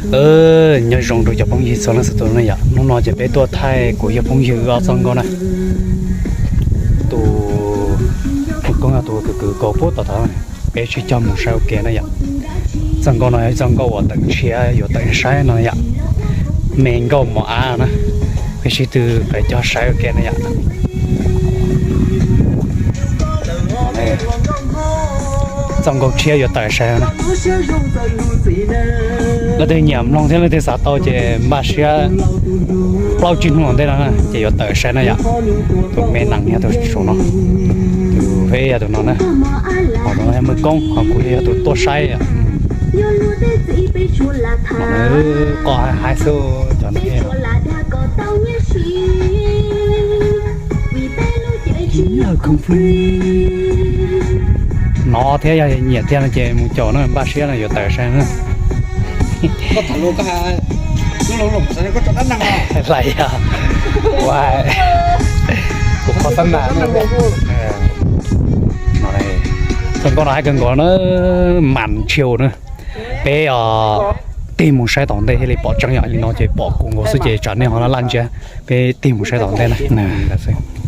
Nyob zoo rau cov phooj ywg txhua leej txhua tus na yom, hnub no ces peb tuaj thaij kuv yawg phooj ywg ob txoj nkauj na. Tus, tus koob yog tus kwv kwv kaus pub tom tod, peb sib cog mus saib ua ke na yom. Txoj nkauj no yog ib txoj nkauj uas tawm tshiab yuav tawm saib no yom, me nkauj mos ab na. Peb sib tw pais cog saib ua ke na yom. Txoj nkauj tshiab yuav tawm saib na. Leej twg nyiam mloog thiab leej twg xav tau ces npaj siab plaub tsib hnub tom ntej no na ces yuav tawm saib na yom. Tus me nees yog tus saum no, tus peb yog tus no na, ho tus no yog Mej Koob, ho kuv yog tus tuaj saib. Qos haib haib xwb cov no. No thiab yog nyiam tiag no ces mus caum na, npaj siab no yuav tawm saib na. Hlais yog ua kuv qhov xab nas. Txoj nkauj no haib kawg nkaus na, mas tshiau na. Peb tig mus saib tom ntej thiaj li pom tseeb yom, li no ces pom kuv nkaus xwb ces tsam nej ho laj laj ntsia. Peb tig mus saib tom ntej na.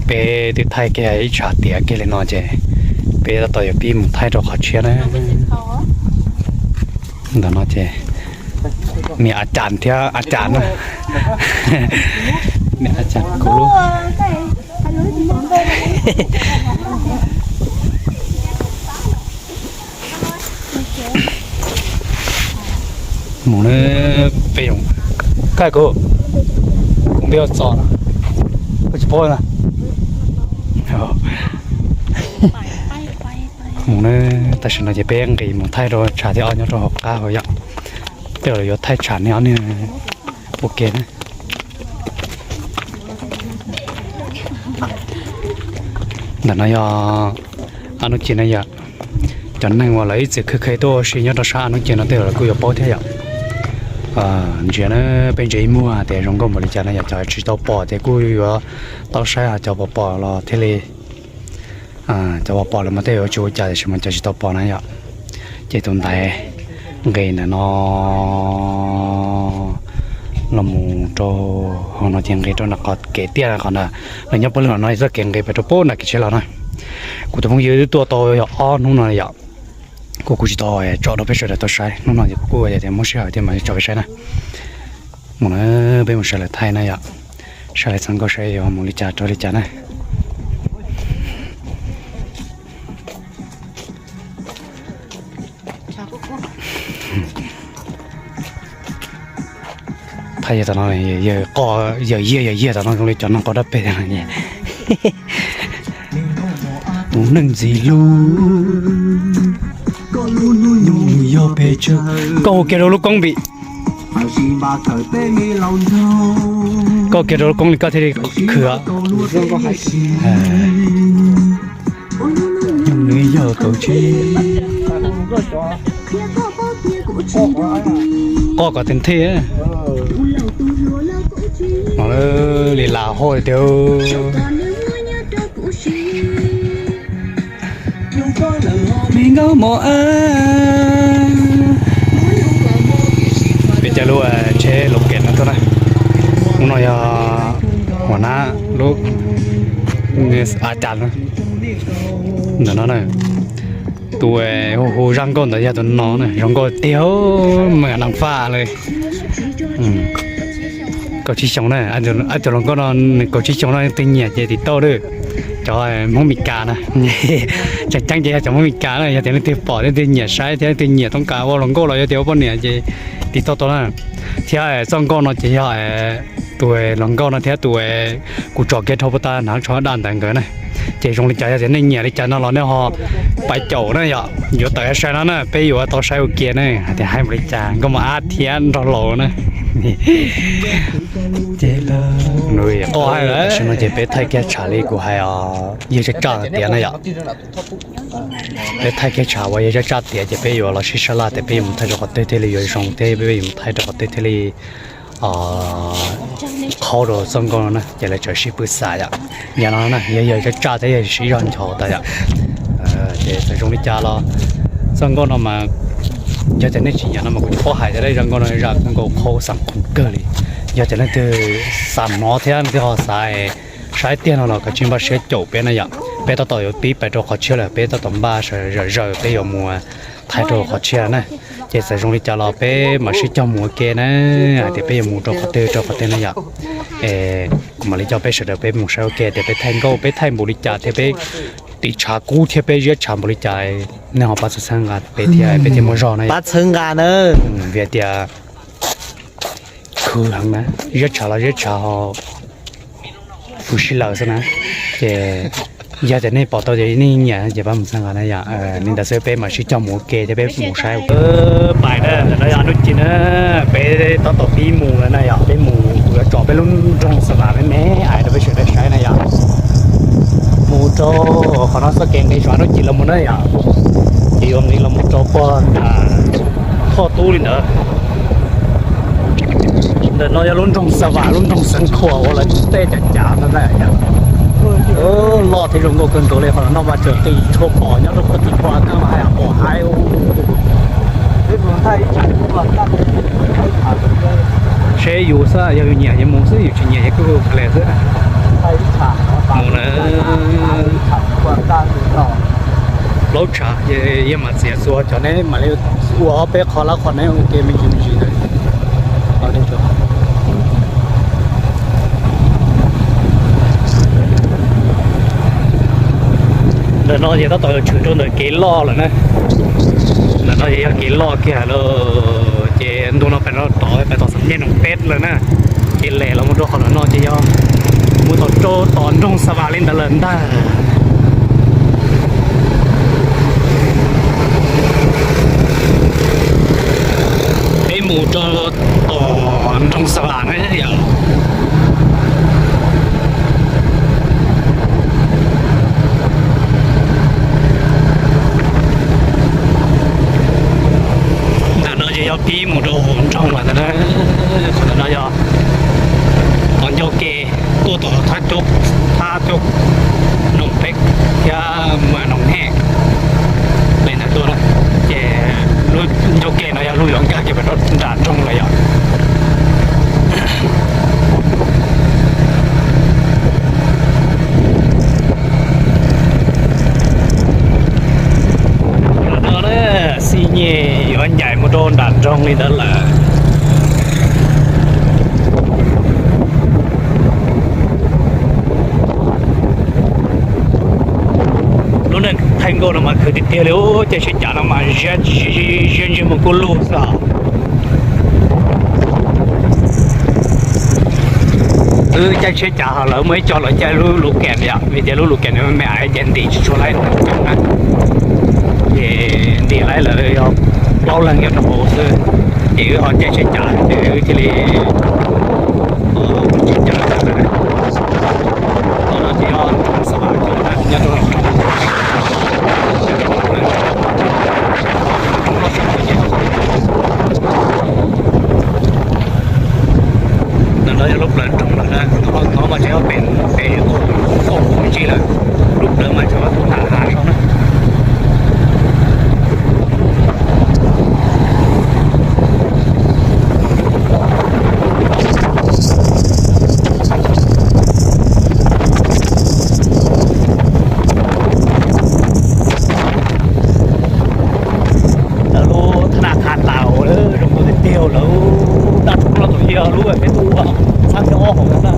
Peb twb thaij kiag ib tshav tiav kiag li no ces peb tab tom yuav pib mus thaij rau qhov tshiab na. Ntawm no ces niam a cas thiab a cas na. Niam a cas kuv lub mus na, peb yoov. Kaj kuv, kuv npej ua txos no, koj tsis paub na. Mus na, tam sim no ces peb nqis mus thaij rau tshav thib ob nyob rau hauv qab hauv yom. Tej zaum yuav thaij tshav nej ob niag ua ke na. Ntawm no yog Ab Nub Ci na yom. Cov neeg uas lawv ib txwm khwv khev tuaj ua si nyob rau sab Ab Nub Ci no tej zaum lawv kuj yuav paub thiab yom. Ntsia na, peb ntsia ib muag tias zoo nkauj npaum li cas na yom, cov tsis tau pom ces kuj yuav tau saib, cov pom pom los thiaj li, cov pom pom lawm mas tej yuav tsis ua cas, tiam sis mas cov tsis tau pom na yom. Ces tus ntaiv nqis ntawm no los mus rau hauv no ces nqis rau nram qhov kev tiaj qhov ntawd, lawv nyob pawg lug no txoj kev nqis pem rau pem nram kev tsheb los na. Kuv tus phooj ywg twb tuaj tau yog ob hnub no yom. Kuv kuj tsis tau tso rau peb sawv daws tau saib, hnub no ces kuv kuj tias muab sij hawm thiab mas tso peb saib na. Mus na, peb mus saib lawv thaij na yom, saib lawv txoj nkauj saib yuav mus li cas rau li cas na. Thaij yawg tom no, yawg qoj, yawg yiag, yawg yiag tom no zoo li cov no qoj dab peg. Tus neeg ntxim hlub, nws yog pes tsawg. Koj hu kiag rau lub koob vim, koj hu kiag rau lub koob li koj thiaj li khwv. Nws yog kaum tsib. Qoj kom tig thij. Li las hauj tiag. Me nkauj mos ab. Peb caij lub tsheb lus kev no tuaj na. Hnub no yog huam nab lub a cas ntawm no na. Tus hu hu zaj nkauj ntawd yog tus no na, zoo nkauj tiag, me neeg faj li. Kaum tsib xyoos na, tus hluas nkauj no nws kaum tsib xyoos no leej twg nyiam ces tiv tauj lawm. Cov Hmoob Mes Kas na, tseem ceeb ces yog cov Hmoob Mes Kas na, yog tias leej twg pom leej twg nyiam saib thiab leej twg nyiam toob kas ua hluas nkauj los yog tias ua poj niam ces tiv tauj tau na. Thiab txoj nkauj no ces yog tus hluas nkauj no thiab tus kuv tso kiag dhau puag ta hnav tsho daj ntawd nkawd na. Ces zoo li cas yog tias nej nyiam li cas no los nej ho pab caum na yom, yuav tawm sai no na peb yuav tau saib ua ke na hais tias hais npaum li cas nkauj mos ab thiab nrog laus na. Tam sim no ces peb thaij kiag tshav li kuv hais os, yawg tsaj tsaj tiav na yom. Peb thaij kiag tshav uas yawg tsaj tsaj tiav ces peb yuav los sib sab laj tias peb yuav mus thaij rau qhov twg thiaj li yuav zoo thiab peb yuav mus thaij rau qhov twg thiaj li qhaub rau txoj nkauj no na ces lawv txawm sib pw xav yom. Yog no na, yog yawg tsaj tsaj thiab yawg siv zog nchos tas yom. Ces txawm zoo li cas los txoj nkauj no mas Yog tias nej tsis nyiam no mas kuv tsis paub hais tias zaj nkauj no zaj nkauj qhov xav khoom kawg li. Yog tias leej twg xav hnov thiab leej twg ho xav saib tiag no los koj cia li npaj siab caum peb na yom. Peb tab tom yuav pib pais rau qhov tshiab lawm, peb tab tom npaj sawv zaws peb yuav mus thaij rau qhov tshiab na. Ces txawm zoo li cas los peb mam sib cog mus ua ke na, hais tias peb yuav mus rau qhov twg rau qhov twg na yom. Kuv mam li coj peb sawv daws peb mus saib ua ke tias peb thaij nkauj peb thaij npaum li cas thiab peb tiv tshav kub thiab peb ziab tshav npaum li cas, nej ho pab txhawb nqa peb thiab peb thiaj muaj zog na. Pab txhawb nqa na. Vim tias khwv heev na, ziab tshav los ziab tshav ho khwv sib laws xwb na. Ces yog tias nej pom tau ces nej nyiam ces pab mus txhawb nqa na yom. Li ntawd xwb peb mam sib cog mus ua ke thiab peb mus saib. Pais na, ntawm no yog Nub Ci na, peb tab tom pib mus lawm na yom, peb mus kuv yuav tso peb lub nroog Xa Vam me me ais rau peb sawv daws saib na yom. Mus rau qhov no txoj kev nqis zos Nub Ci los mus na yom, ces yuav nqis los mus rau puag nram Thoj Tub li ntawd. Ntawm no yog lub nroog Xa Vam, lub nroog Xeev Khuam uas lawv tej cav cav no na yom. Loj thiab zoo nkauj kawg nkaus li, qhov no mas tseem qis tshuaj pom nyob rau puag tim pog Kab Mas hais pom haib. Seb yus xwb, yog yus nyiam ces mus xwb, yus tsis nyiam ces kuj khav lias xwb. Mus na. Plaub tshav, yog mas txiav txuas cov neb mam li ua ob peb qho lab qho neb ua ke me ntsis me ntsis ntawd. Ntawm no ces tab tom yuav tshwm rau ntawm kev loj lawm na. Ntawm no ces yog kev loj kiag lawm ces ntu no peb rov pais tom Xam Nyej Noom Peb lawm na. Ces lem los mus rau qhov ntawm no ces yog mus tom rau tom nroog Xa Vam li ntawd lawm ntag. Peb mus rau tom nroog Xa Vam na yom. Ntawm no ces yog pib mus rau hauv nroog lawm ntag. Qhov ntawm no yog qhov ncauj ke tuaj tom thab cub, thab cub Noom Peb thiab Noom Hej li ntawd tuaj na. Ces lub ncauj ke no yog lub yuav nkag kiag pem rau nram nroog lawm yom. Ntawm no na, Xi Nyej yuav ncaim mus rau nram nroog li ntawd lawm. Lub neej thaij nkauj no mas khwv tiag tiag li, caij tsheb cav no mas ziab ntsej muag kub lug xwb os. Wb caij tsheb cav ho lawv muaj ib co lawv caij lub lus kem yom, vim tias lub lus kem no me me ais ces ntim tsis tshua laib coob na. Ces ntim laib lawv yog plaub leeg nyob rau hauv xwb, ces wb ho caij tsheb cav ces wb thiaj li tsheb cav no ces yog nyob rau Ntawm no yog lub plawv nroog lawm na, no mas tseem pem pem qaum me ntsis lawm, lub plawv mas tseem nram hav no na. Lawv lub thab naj qha laus lawm, zoo nkauj tiag tiag lawm, dab rhuv no tus yog lub peb tuaj txhab cov ob hauv na.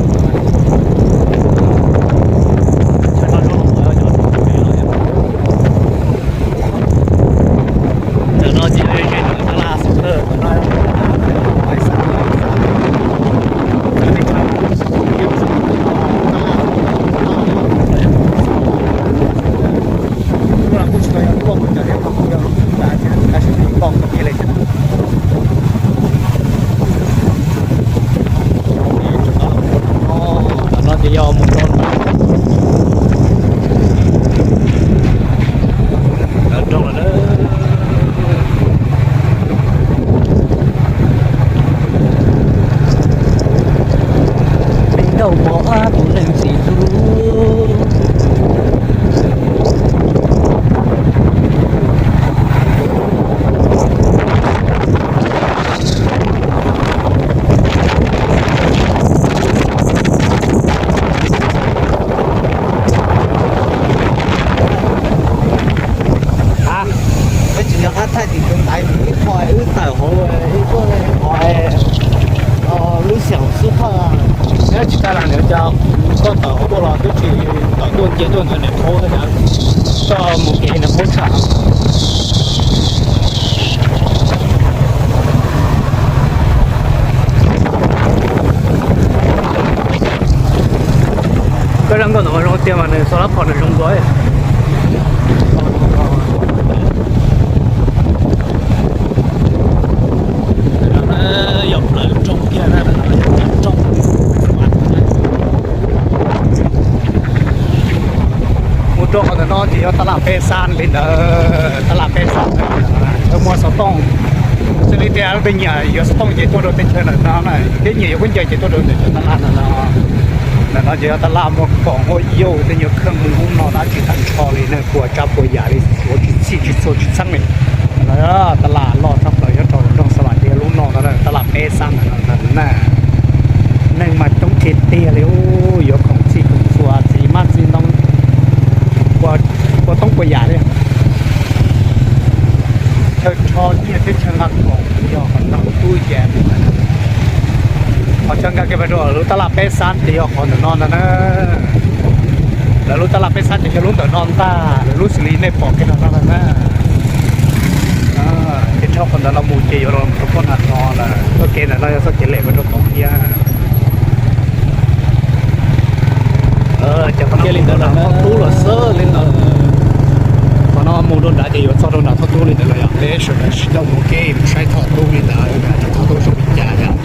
Ntawm no ces tab laj xub thawj. Ces tuaj ntawd niam qhuav thiab, koj mus kev niam qhuav tshaj. Koj zaj nkauj ntawd mas zoo tiag mas nws xov lab phom nws zoo dua. Yog plaws rooj kiag na, rooj. Mus rau qhov ntawm no ces yog taj laj peb xab li ntawd, taj laj peb xab ntawd muaj xov tooj. Xws li tias leej twg nyiam yuav xov tooj ces tuaj rau teb chaws ntawm no na, thiab nyiam yuav khaub ncaws ces tuaj rau ntawm cov taj laj ntawm no. Ntawm no ces yog taj laj muaj khoom huab yau, tej nyuag kheej mus ub no dab tsi tag nrho li na, puas tsav puas yam li, tsis txhij tsis txhua tsis txheeb li. Ntawm no taj laj loj tshaj plaws nyob rau nroog Xab Vam Tiaj lub no ntawd, taj laj peb xab ntawm no na. Neeg mas coob tiag tiag li, yuav khoom txhij khoom txhua, txiv mab txiv ntoo, puas toob puas yam li. Chaw rho nyiaj thiab chaw nqa khoom yog qhov no tub ces, qhov chaw nqa kev mus rau lawv lub taj laj peb xab ces yog qhov ntawm no ntag na. Lawv lub taj laj peb xab ces yog lub ntawm no ntag, lawv lub xws li nej pom kev no no ntag na. Ces dhau qhov ntawd los mus ces yuav los rau poj nram no lawm, txoj kev ntawm no yog txoj kev lem mus rau tod thiab. Ces qhov no li ntawd lawm, thoj tub los xwb li ntawd. Qhov no mus rau nrad ces yuav txog rau nram thoj tub li ntawd lawm yom. Peb sawv daws sib coj mus ua ke saib thoj tub li ntawd, thoj tub zoo li cas yom.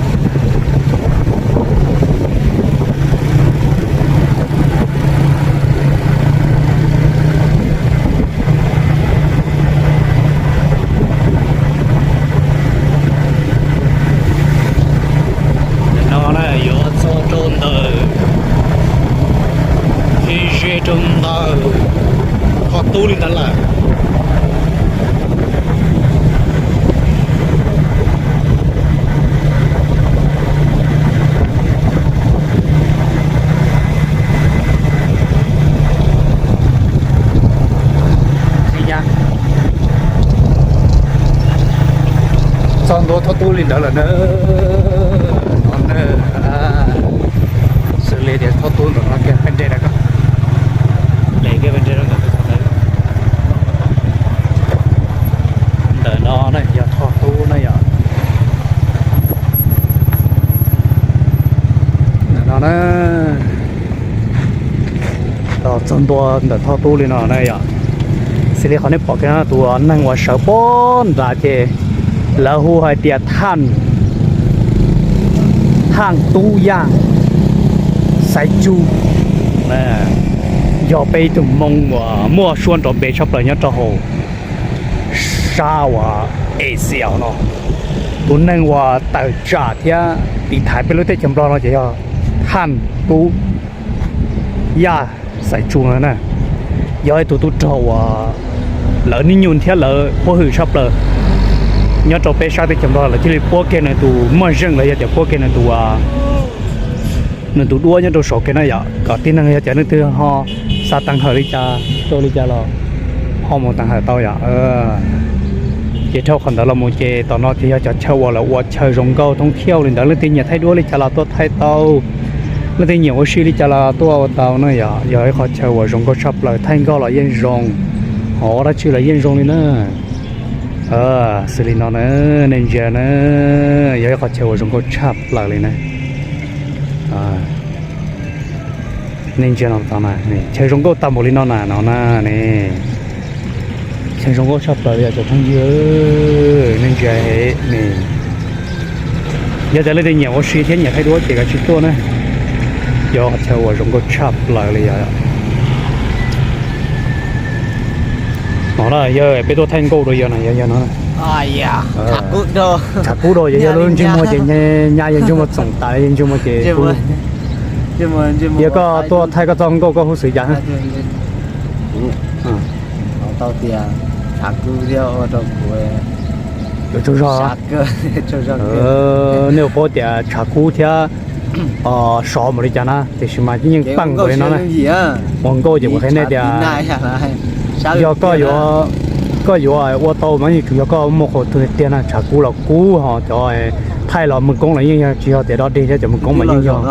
Ntawm no na yuav txog rau ntawm, ze rau ntawm thoj tub li ntawd lawm. Txog ntua thoj tub li ntawd lawm na. No na, xws li tias thoj tub ntawm no kiag peb nres rau, le kiag peb nres rau ntawm, ntawm no na yog thoj tub na yom. Ntawm no na, txog ntua ntawm thoj tub li no na yom. Xws li qhov nej pom kiag no tus neeg uas sawv puag nrad ces lawv hu hais tias Thaj, Thaj Tub Yaj Xaiv Tsu, yog peb ib tug Hmoob uas muaj suab nrov npe tshaj plaws nyob rau hauv sab uas Asia no. Tus neeg uas tawm tsam thiab tiv thaiv peb lub teb chaws Nplog no ces yog Thaj Tub Yaj Xaiv Tsu no na. Yog ib tug tub rog uas lawv nib nyug thiab lawv qhuab hwm tshaj plaws nyob rau peb sab teb chaws Nplog, lawv thiaj li puab kiag nws tus moj zeej los yog tias puab kiag nws tus, nws tus duab nyob rau saum kiag na yom, kom tib neeg yog tias leej twg ho xav teev hawm li cas rau li cas los ho mus teev hawm tau yom. Ces dhau qhov ntawd los mus ces tom no ces yog cov chaw uas lawv ua chaw zoo nkauj thoob thiauj li ntawd, leej twg nyiam thaij duab li cas los tuaj thaij tau, leej twg nyiam ua si li cas los tuaj ua tau na yom. Yog ib qhov chaw uas zoo nkauj tshaj plaws, thaij nkauj los yeej zoo, ho ua dab tsi los yeej zoo li na. Xws li no na, nej ntsia na, yog ib qhov chaw uas zoo nkauj tshaj plaws li na. Nej ntsia no, chaw zoo nkauj tag npaum li no na, no na ne. Chaw zoo nkauj tshaj plaws li os cov phooj ywg, nej ntsia ne. Yog tias leej twg nyiam ua si thiab nyiam thaij duab ces kav tsij tuaj na. Yog qhov chaw uas zoo nkauj tshaj plaws li os. No na yog peb tuaj thaij nkauj rau yawg na, yog yawg no. Tshav kub rau yawg, yawg lub ntsej muag ces nyab yawg ntsej muag txoom tas, yawg ntsej muag ces kub. Yog koj tuaj thaij koj txoj nkauj koj hu xwm cas? Yuav tsaug zog. Nej ua paub tias tshav kub thiab sov npaum li cas na, tiam sis mas yeej peem nkaus li no na. Ua nkauj ces kuv qhia nej tias yog koj yuav, koj yuav ua tau mas yeej tsuas yog koj muaj qhov twg tiag na, tshav kub los kub ho cov thaij los mws koob los yeej yog, tsis yog tias dog dig thiab, cov mws koob mas yeej yog.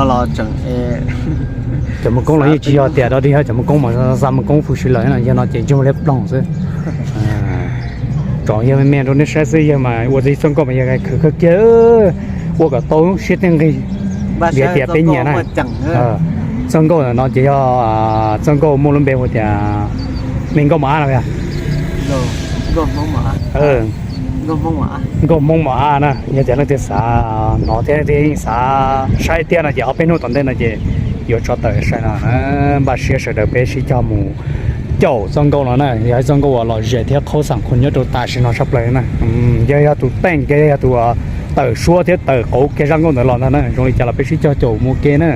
Cov Mus Koob los yeej tsis yog tias dog dig, cov Mus Koob mas xa Mus Koob huv si lawm na, yog no ces ntsoog li ploog xwb. Tsom yawg me me rau nej saib xwb, yawg mas ua txoj nkauj mas yawg khwv kawg kiag, ua kom tau siab tej nqig. Vim tias peb nyiam na. Txoj nkauj ntawm no ces yog txoj nkauj muaj lub npe hu tias me nkauj mos ab no. Nkauj Hmoob mos ab na, yog tias leej twg xav hnov thiab leej twg yeej xav saib thiab no ces ob peb hnub tom ntej no ces yuav tso tawm sai no na. Npaj siab sawv daws peb sib cog mus caum txoj nkauj no na, yog ib txoj nkauj uas lom zem thiab qhaub xam qhus nyob rau tam sim no tshaj plaws na. Yog yog tus teej, yog yog tus tawm suab thiab tawm qauv kiag zaj nkauj ntawd los ntag na. Zoo li cas los peb sib cog caum mus ke na,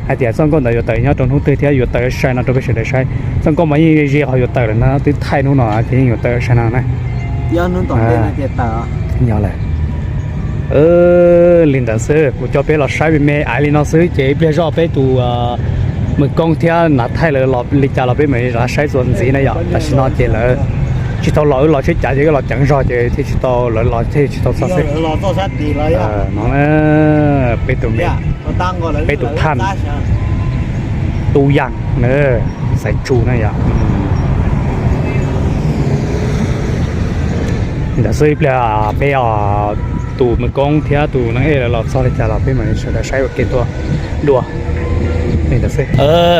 hais tias txoj nkauj ntawd yuav tawm nyob rau hnub twg thiab yuav tawm sai no rau peb sawv daws saib. Txoj nkauj mas yeej ze ho yuav tawm lawm na, twb thaij hnub no ces yeej yuav tawm sai no na. Yog lawm. Li ntawd xwb, kuv coj peb los saib me me aiv li no xwb ces ib pliag zoj peb tus Mus Koob thiab Nav Thaij lawv los li cas los peb mam li rov saib txuas ntxiv na yom. Tam sim no ces lawv tsis tau los, wb los tsheb cav ces wb los ceev zog ces thiaj tsis tau, lawv los thiaj tsis tau txog xwb. No peb tus, peb tus thaj Tub Yaj na, Xaiv Tsu na yom. Li ntawd xwb, ib pliag peb tus Mus Koob thiab tus Nav Ej lawv los txog li cas los peb mam li sawv daws saib ua ke tuaj dua. Li ntawd xwb,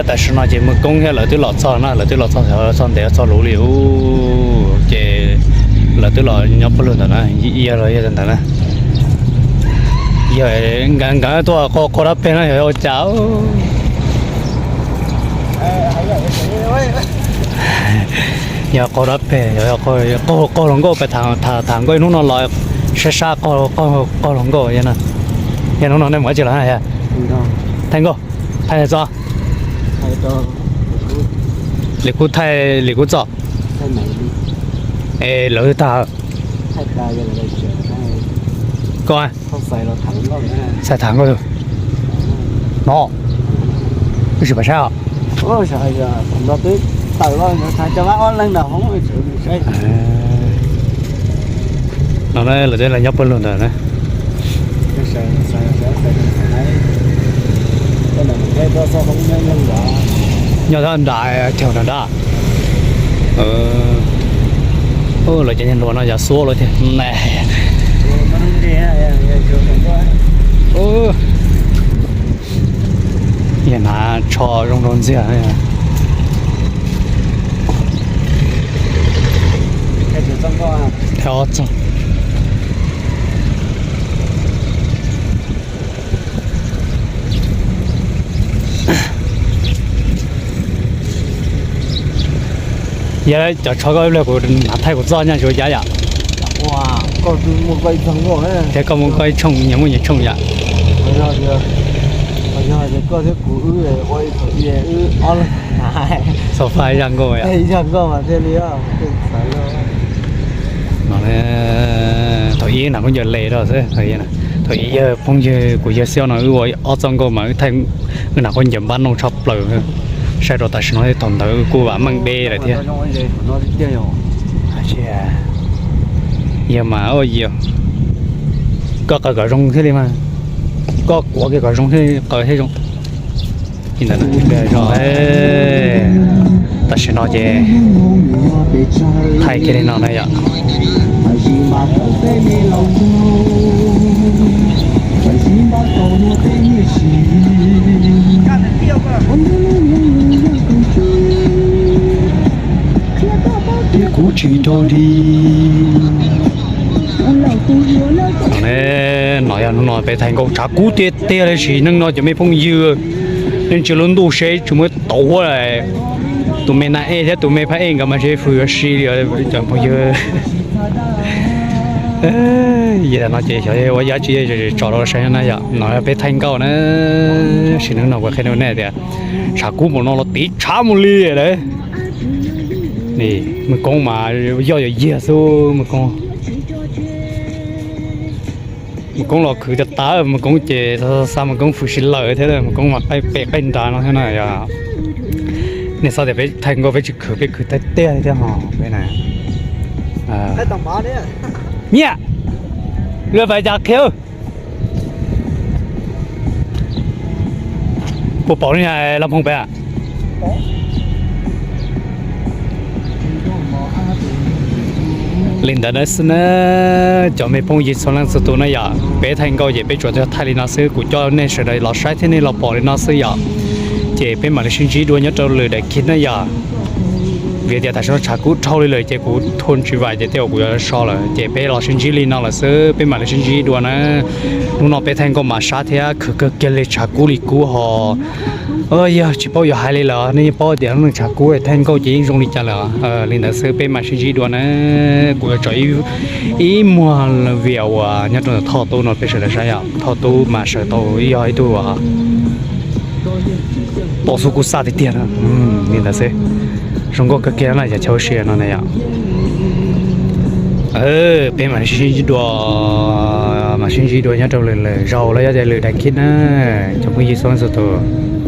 tam sim no ces Mus Koob thiab lawv twb los txog na, lawv twb los txog, txog ntev txog luv li ub ces lawv twb los nyob pawg lug ntawm na, yog los yog ntawd na. Yog nkawd tuaj qaug dab peg no yog ua cas? Yog qaug dab peg, qaug hluas nkauj, tham nkauj ib hnub no los sab sab qaug hluas nkauj. Yog hnub no nej mus dab tsi los? Thaij nkauj, thaij txoj. Li Kub thaij Li Kub txoj. Es lawv twb tag. Koj xav tham nkauj no, wb sim pab saib os. No lawv twb los nyob pawg lug ntawd na. Nyob nram chaw no dab. Lawv cov niag hluas no yog xuab lawm tiag. Yog hnav tsho zoo rau ntxiag. Thaij ob txog. Yog cov tsho koj ib pliag kuv hnav thaij kuv txoj nyaj tsuav yav yom. Thiab koj muaj koj ib tshooj, nyias muaj nyias tshooj yom. Sofa ib zaj nkauj yom. Thaum ib hnav khaub ncaws le rau xwb. Thaum ib yawg phooj ywg kuv yawg Xiab no wb ua ob txoj nkauj mas wb thaij, wb hnav khaub ncaws npab nooj tshaj plaws. Saib rau tam sim no thaum ntawd kuj vam meej deb lawm thiab. Yog mas, koj qaws kom zoo thiaj li mas, koj kuav kiag kom zoo thiaj li qaws thiaj zoo. Li ntawd no, tam sim no ces thaij kiag li no na yom. Kuv tsis rau di. No yog hnub no peb thaij nkauj tshav kub tiag tiag li sim neej no cov me phooj ywg. Yeej tsis lub ntuj seb tsis muaj tauv huab. Tus me nas ej thiab tus me phab ej nkawd mas seb fws ua si li cov phooj ywg. Yog no ces xyov ua yam tsi tso rau saib na yom. No peb thaij nkauj na, sim neej no kuv qhia rau nej tias tshav kub npaum no los tiv tshav mus li lawm. Mus koob mas yoj yog yiag xwb mus koob. Mus koob los khwv tas tas, mus koob ces xa mus koob fws si lawm thiab, mus koob mas qaij pem qaij nrad no thiab na yom. Nej xav tias peb thaij nkauj peb tsis khwv, peb khwv tiag tiag li thiab ho peb na. Nyiam, lawv fais cas qhia. Puas pom li los phooj peb a? Li ntawd na xwb na, cov me phooj ywg txhua leej txhua tus na yom, peb thaij nkauj ces peb tsuas thaij li no xwb, kuv coj nej sawv daws los saib thiab nej los pom li no xwb yom. Ces peb mam li sib ntsib dua nyob rau lwm daim clip na yom. Vim tias tam sim no tshav kub dhau li lawm ces kuv thua tsis vais ces tej zaum kuv yuav so lawm, ces peb los sib ntsib li no lawm xwb, peb mam li sib ntsib dua na. Hnub no peb thaij nkauj mas sab thiab khwv kawg kiag li, tshav kub li kub ho. Yog tsis paub yuav hais li lawm, nej yeej paub tias hnub no tshav kub thaij nkauj ces yeej zoo li cas lawm. Li ntawd xwb, peb mam sib ntsib dua na. Kuv yuav tso ib muag vias uas nyob rau ntawm Thoj Tub no peb sawv daws saib yom. Thoj Tub mas sawv tau yog ib tug uas tau xub kub xaj tiag tiag na. Li ntawd xwb, zoo nkauj kawg kiag na yom, chaw ua si no na yom. Peb mam sib ntsib dua, mam sib ntsib dua nyob rau lwm lwm zaus los yog tias lwm daim clip na, cov phooj ywg txhua leej txhua tus.